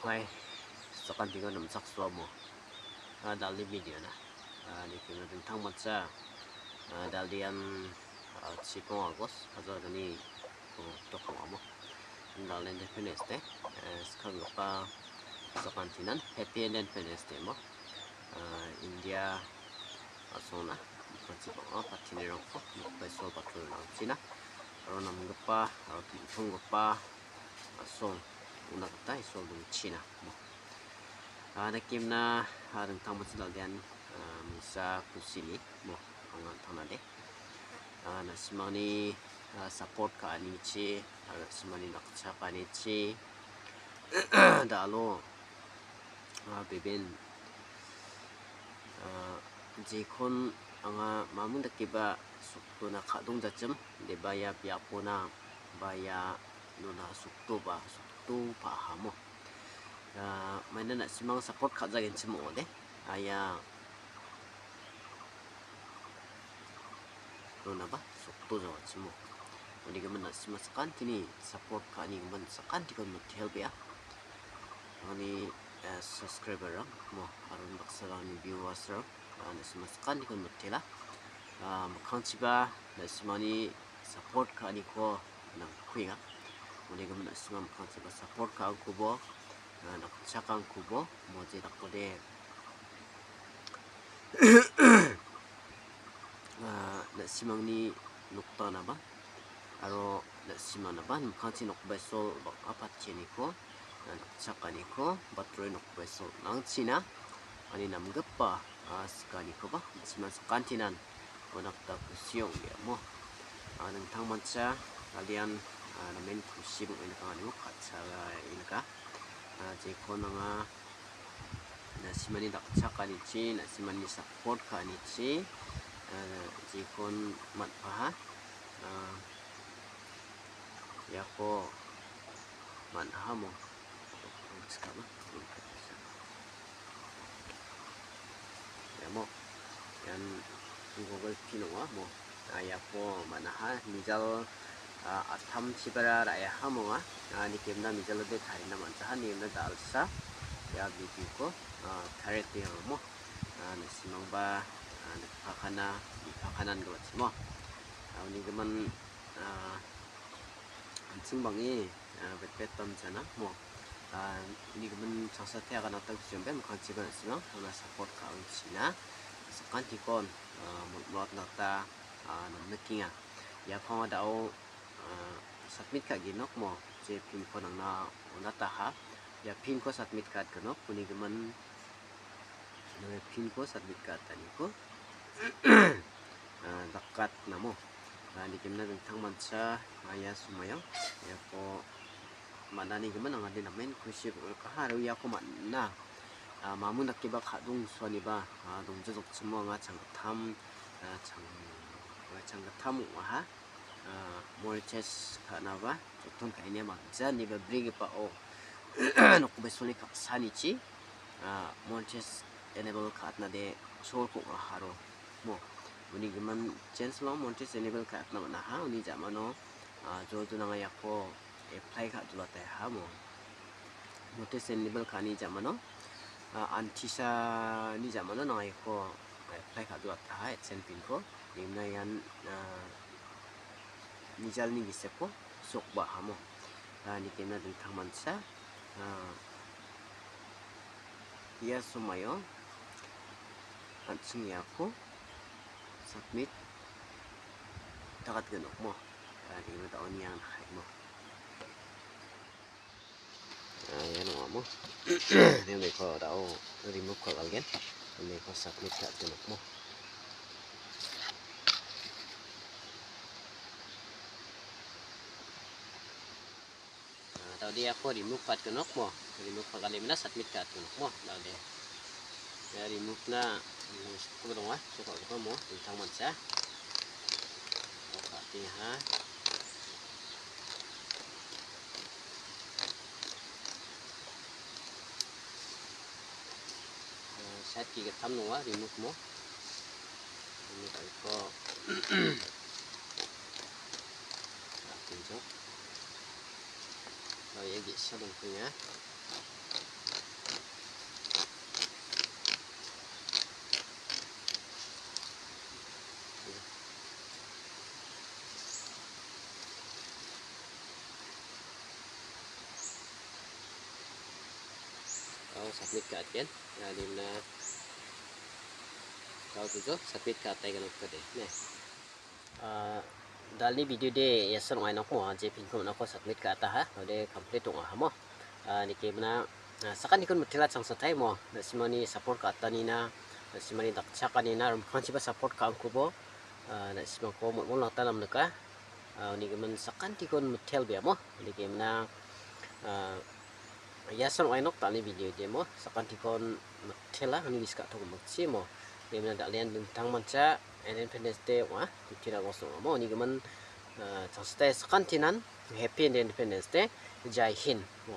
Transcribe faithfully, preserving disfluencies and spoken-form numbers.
Hai, sakantian namchaksoa mo. Ah, dal·e video na. Ah, nikenggipa dingtangmancha. Ah, dal·ean, ah, chipong August, kajal gni, oh, tokong amo. Dal·e Independence Day. Eh, skanggipa sakantinan Happy Independence Day mo. Ah, India a·songna, a·songna bang·a party-rangko nokbaisol batrorangchina aro namgipa aro tangtonggipa a·song una gita Isol dongchina. Ah, dakemna, ah, dingtangmancha dal·ean, ah, mingsa kusini mo anga an·tangna de. Ah, na·simangni, ah, support ka·anichi aro na·simangni dakchakanichi da·alo, ah, beben, ah, jekon anga mamung dakeba soktona ka·dongjachim, deba ia biapona ba ia nona soktoba soktopa ahamo. Ah, maina na·simang support ka·jagenchim ong·ode. Aia nonaba sokto jawachimo. Unigimin na·sima sakantini support ka·anigimin sakantikon mitelbea. Angni, eh, subscriber-rang mo, aro baksa angni viewers-rang, ah, na·sima sakantikon mitela. Ah, mikkangchiba na·simani support ka·aniko nangkuenga. Unigimin na·sima mikkangchiba support ka·angkubo, ah, nangchakangkubo, mo je dakode ah, na·simangni nokdanaba aro na·simanaba mikkangchi nokbaisol bang·a patcheniko, ah, nokchakaniko, batroi nokbaisol nangchina ani namgipa, ah, sikanikoba na·sima sakantinan gonakta kusi ong·e amo. Ah, dingtangmancha dal·ean, ah, namen kusi bang·e nika, animo ka·chae nika. Ah, jekon anga na·simani dakchakanichi, na·simani support ka·anichi, ah, jekon man·paha, ah, iako man·aha mo. Iamo ian Google Pay nonga mo. Ah, iako man·aha, mijal, ah, attam chibara ra·eaha monga. Ah, nikemna mijalode tarina man·jaha, nikemna dalsa ia video-ko, ah, tarie tengamo. Ah, na·simangba, ah, nikpakana, nikpakanan gimachimo. Ah, unigimin, ah, an·ching bang·e, ah, betbet bamjana mo. Ah, unigimin changsa teaganata kusiambe mikkangchiba na·simang, angna support ka·angchina. Sakantikon, ah, mol·molatna gita, ah, namnikenga. Ia panga da·o, ah, submit ka·genok mo, je pin-ko nangna on·ataha. Ia pin-ko submit ka·atgenok, unigimin, ah, pin-ko submit ka·ataniko, ah, dakatnamo. Ah, nikemna dingtangmancha, ah, ia somoio iako man·anigimin angade namen kusi ong·rikaha aro iako man·a, ah, mamung dakeba ka·dongsoaniba, ah, dongjajokchimo anga changgittam, ah, chang-, changgittam ong·aha. Ah, monetize ka·naba joton ka·enia manja ineba brigipao nokbaisol ka·sanichi, ah, monetize enable ka·atnade cholko ong·aharo mo. Uni gimin chance-o monetize enable ka·atna man·aha, uni ja·mano, ah, jol jol nanga iako apply ka·dulateha mo. Monetize enable ka·ani ja·mano, ah, antisani ja·mano nanga iako apply ka·dulateha AdSense pin-ko. Imna ian, ah, mijalni giseko sokba·ahamo. Ah, nikengna dingtangmancha, ah, ia somoio an·ching iako submit tagatgenokmo. Ah, rimit on yang haimo. Ah, ian ong·amo. Rimit ko da·o remove ka·galgen. Rimit ko submit ka·genokmo. Ah, da·ode iako remove ka·atgenokmo. Remove ka·galemna submit ka·atgenokmo. Da·ode. Ia remove-na, mm, sokko donga, sokko mo, dingtangmancha. Ka·tenga. Ah, side-gi gittam donga, remove mo. Remove ka·iko. Ra·pinjok. Aro ia ge·sa dongpenga. Submit ka·atgen. Ia, dimna. Kau tujo submit ka·atai ganok kade. Ne. Ah, dalni video de yasan ong·ai nokmo, je pinko nokko submit ka·ataha, ode complete ong·aha mo. Ah, nike mna, ah, sakantikon mitela changsatai mo. Na·simani support ka·atanina, na·simani dakchakanina, rimkangchiba support ka·angkubo, ah, na·simako mol·mol nata namnika. Ah, unigimin sakantikon mitel biamo. Nike mna, ah, yasan ong·ai nok dalni video de mo. Sakantikon mitela, uni biska tong mitchi mo. Nike mna dal·en dingtang mancha, Independence Day ong·a, fifteen August ong·a mo. Unigimin, ah, changsatai sakantinan, Happy Independence Day, Jai Hind mo.